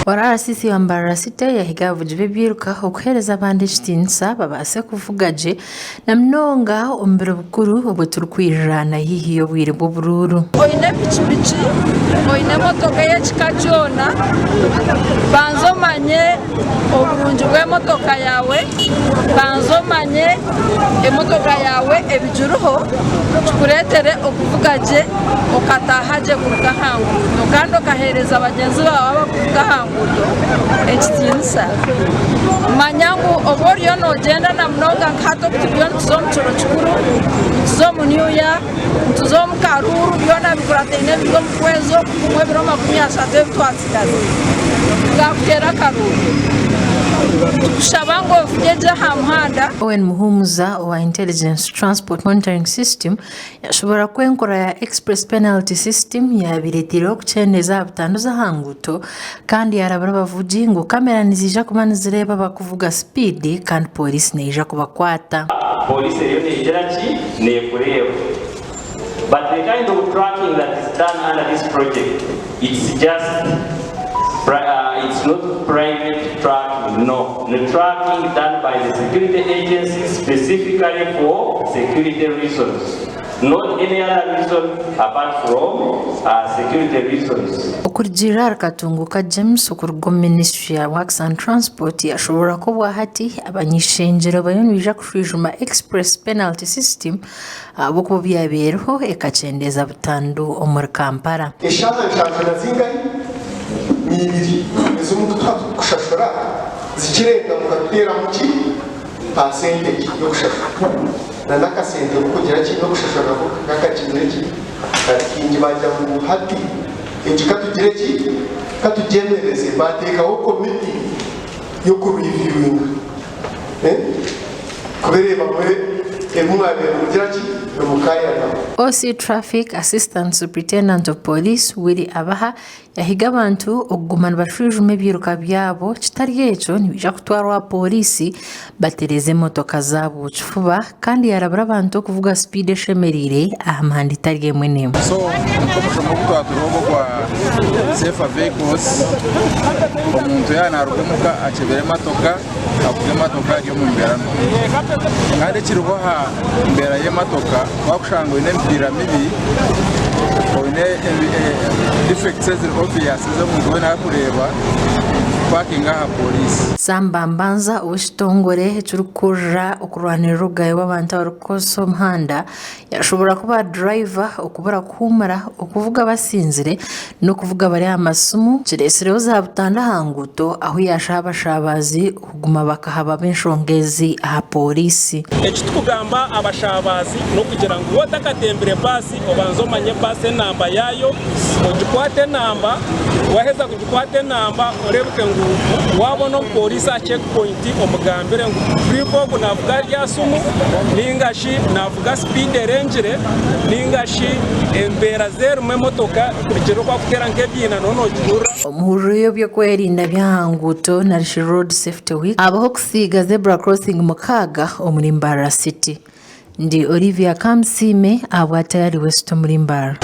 Wa RCC wa Mbarara City yahiga abavugi b'ebiiruka okuheereza abandi ekitiinisa babaase kuvuga gye na munonga omu biro bikuru obwo turikwirirana haihi y'obwire bw'oburuuru. Oine pikipiki, oine emotoka ey'ekika kyona, banza omanye oburungi bw'emotoka yaawe, banza omanye emotoka yaawe ebigiriho kikureetere okuvuga gye okataaha gye kuruga aha nguuto kandi okaheereza bagyenzi baawe abarikuvuga aha nguuto ekitiinisa. Manya ngu obu oriyo noogyenda na munonga nka hati obu turiyo nituza omu kiro kikuru, nituza omu New Year, nituza omu karuuru, byona bikurataine biri omu kwezi oku kumwe ebiro 30 ebi twatsigaza tukakuteera akaruuru. Nitukushaba ngu ovuge gye aha muhanda. Owen Muhumuza owa Intelligence Transport Monitoring System Yashoboorora ku enkora ya Express Penalty System yaabaire eteireho kukyendeeza aha butandu z'aha nguuto kandi yaarabura abavugi ngu kamera niziija kuba nizireeba abarikuvuga sipiidi kandi pooriisi neija kubakwata. Police eriyo negira ki? Nekureeba. But the kind of tracking that is done under this project, it's just, it's not private tracking, no. Ni tracking done by the security agencies specifically for security reasons, not any other reason apart from security reasons. Okurugiirira ahari Katunguka James okuruga omu minisiture ya Works and Transport yashoboorora ku obwahati abany'ishengyero bariyo nibaija kushwijuma Express Penalty System ahabw'okuba obu yaabaire eriho ekakyendeeza butandu omuri Kampala. Eshaaha nshanju na zingahi? N'ibiri ez'omutuha turikushashura zikirenga mukatuteeramu ki? Percentage y'okushashura na n'akasente k'okugira ki? N'okushashura nako kakagizire ki? Kari kaingi baagira ngu hati egi katugire ki? Katugyemereze baateekaho komiti y'okureviewinga. Kubireeba mwe ebi mwabaire nimugira ki nimukaayanaho. OC Traffic Assistant Superintendent of Police Willy Abaha yahiga abantu okuguma nibashwijuma ebyiruka byabo kitari ekyo nibaija kutwarwa aha pooriisi batereeze emotoka zaabo kifuba kandi yarabura abantu okuvuga sipiidi eshemereire aha mihanda etari emwe n'emwe. So nk'omushomo ogu twaba turiho ogwa safer vehicles, omuntu yaaba naaruga omuka akyebere emotoka, avuge emotoka ari omu mbeera nungi. Kandi ekiriho aha mbeera y'emotoka, waakushanga oine emipiira mibi, oine defects eziri obvious ezi omuntu weena arikureeba, pakinga aha pooriisi. Sam Bambanza ow'ekitongore ekirikukurira okurwanirira obugabe bw'abantu abarikukozesa omuhanda Yashoboora ku ba duraiva okubura kuhuumura, okuvuga basinzire n'okuvuga bari aha masimu kiretsireho za butandu aha nguuto ahu yashaba abashabazi okuguma bakahababa enshonga ezi aha pooriisi. Eki tukugamba abashabazi n'okugira ngu waaba otakatembire baasi obanze omanye baasi enamba yaayo, ogikwate enamba, waaheza kugikwata enamba oreebeke ngu waabona omupooriisi aha check point omugambire ngu duriva ogu naavuga ari aha simu nainga shi naavuga sipiidi erengire nainga shi embeera ze erimu emotoka kurugiirira oku arikuteera nk'ebiina nooba noogihurira. Omuhururu y'eby'okwerinda by'aha nguuto narishi Road Safety Week habaho okusiiga Zebra Crossing mukaaga omuri Mbarara City. Ndi Olivia Kamusiime ahabwa Tayari West omuri Mbarara.